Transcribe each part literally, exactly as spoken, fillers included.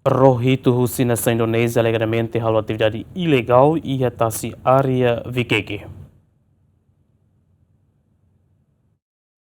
Ró hitu husi nasaun Indonézia alegadamente halo atividade ilegál iha tasi área Vikeke.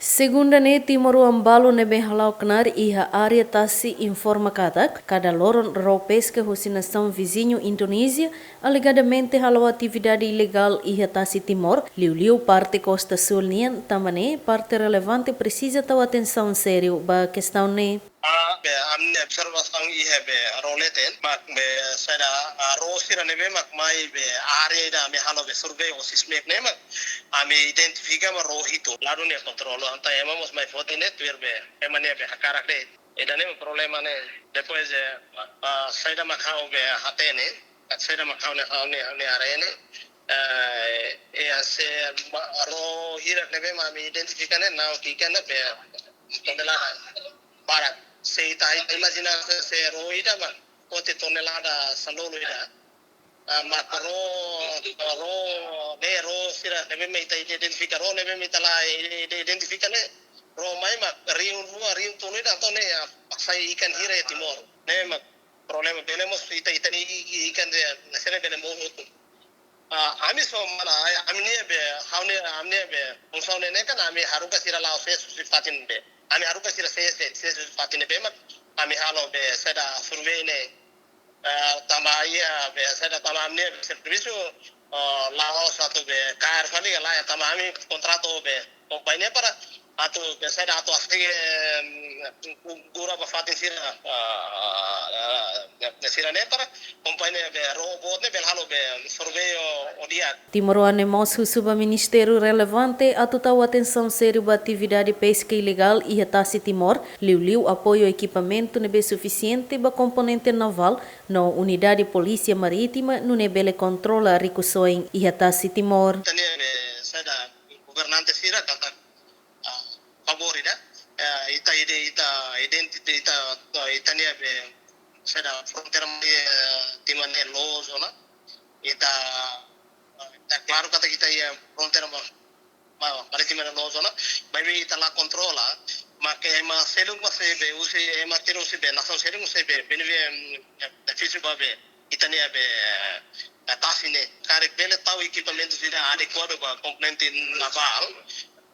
Segunda ne'e, timoroan balu ne'ebé hala'o knaar iha área tasi informa katak kada loron ró peska husi nasaun viziñu Indonézia alegadamente halo atividade ilegál iha tasi Timor, liuliu parte kosta súl nian, tanba ne'e parte relevante presiza tau atensaun sériu ba kestaun ne'e. Ah, be, ami-nia observasaun iha be ró leten, mak be saida, ah, ró sira ne'ebé mak mai be área ida ami halo be survei ou sismek ne'e mak ami identifika mak ró hitu, la dún nia kontrolu, entaun ema mós mai foti ne'e tuir be ema nia be hakarak de'it. Ida-ne'e mak problema ne'e. Depois, eh, ah, saida mak ha'u be hatene, saida mak ha'u ne'e, ha'u ne'e, ha'u ne'e haree ne'e, eh, eh, se ma-, ró hirak ne'ebé mak ami identifika ne'e, na'ok ki'ik ne'e be tonelada barak. Se ita, ita imajina se, se ró ida mak foti tonelada sanulu ida. Ah, mak ró, ró, ne'e ró sira ne'ebé mak ita identifika, ró ne'ebé mak ita la ide-, identifika ne'e, ró mai mak rihun rua, rihun tolu ida, entaun ne'e, ah, sai ikan hira iha Timor. Ne'e mak problema, bele mós ita, ita-nia i-, i-, ikan ne'e, ne'e sira bele mout hotu. Ah, ami só mana, ai, ami-nia be, ha'u-nia, ami-nia be, funsaun ne'e kan ami haruka sira la'o sees husi fatin be. Ami haruka sira sees, sees husi fatin ne'ebé mak ami halo be saida survei ne'e. Eh, tanba iha be saida, tanba ami-nia be servisu, eh, la'ós atu be kaer fali ka lae, tanba ami kontratu be kompañia para atu be saida, atu asik, em, gu-, gura ba fatin sira, ah, ah, ah, sira ne'e para kompañia be ró boot ne'e bele halo be survei ho di'ak. Timoroan ne'e mós husu ba ministériu relevante atu tau atensaun sériu ba atividade peska ilegál iha tasi Timor, liuliu apoiu ekipamentu ne'ebé sufisiente ba komponente navál no unidade polísia marítima nune'e bele kontrola rikusoin iha tasi Timor. Ita-nia be saida, governante sira katak, ah, favór ida, eh, ita ide, ita identiti, ita, ita-nia be saida, fronteira marítima ne'e loos ona, ita, ita klaru katak ita iha fronteira ma-, ma-, marítima ne'e loos ona, maibé ita la kontrola, mak ema seluk mak sei be husi, ema seluk husi be, nasaun seluk sei be, benefísiu, benefísiu ba be ita-nia be, eh, tasi ne'e. Karik bele tau ekipamentu sira adekuadu ba komponente navál,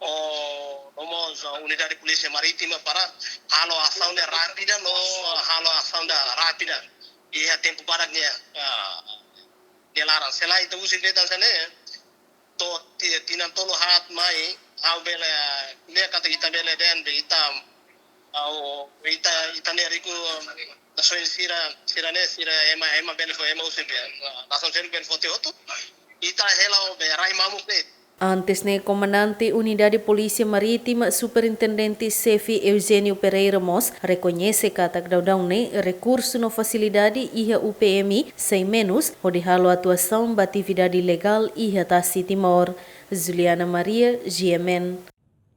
ou, ou mós unidade polísia marítima para halo asaun ne'e rápida, no halo asaun ne'e rápida iha tempu badak nia, ah, nia laran. Se lae ita husik de'it hanesan ne'e, to'o ti-, tinan tolu haat mai, ha'u bele, ah, lee katak ita bele dehan be ita, ah, o, ita, ita-nia riku, ah, nasaun sira, sira ne'e, sira ema, ema bele fó, ema husi be, ah, nasaun sira bele foti hotu. Ita hela o be rai mamuk de'it. Antes ne'e, Komandante Unidade Polísia Marítima, Superintendente Xefe Eugênio Pereira mós rekoñese katak daudaun ne'e rekursu no fasilidade iha U P M sei menus hodi halo atuasaun ba atividade ilegál iha tasi Timor. Juliana Maria, G M N.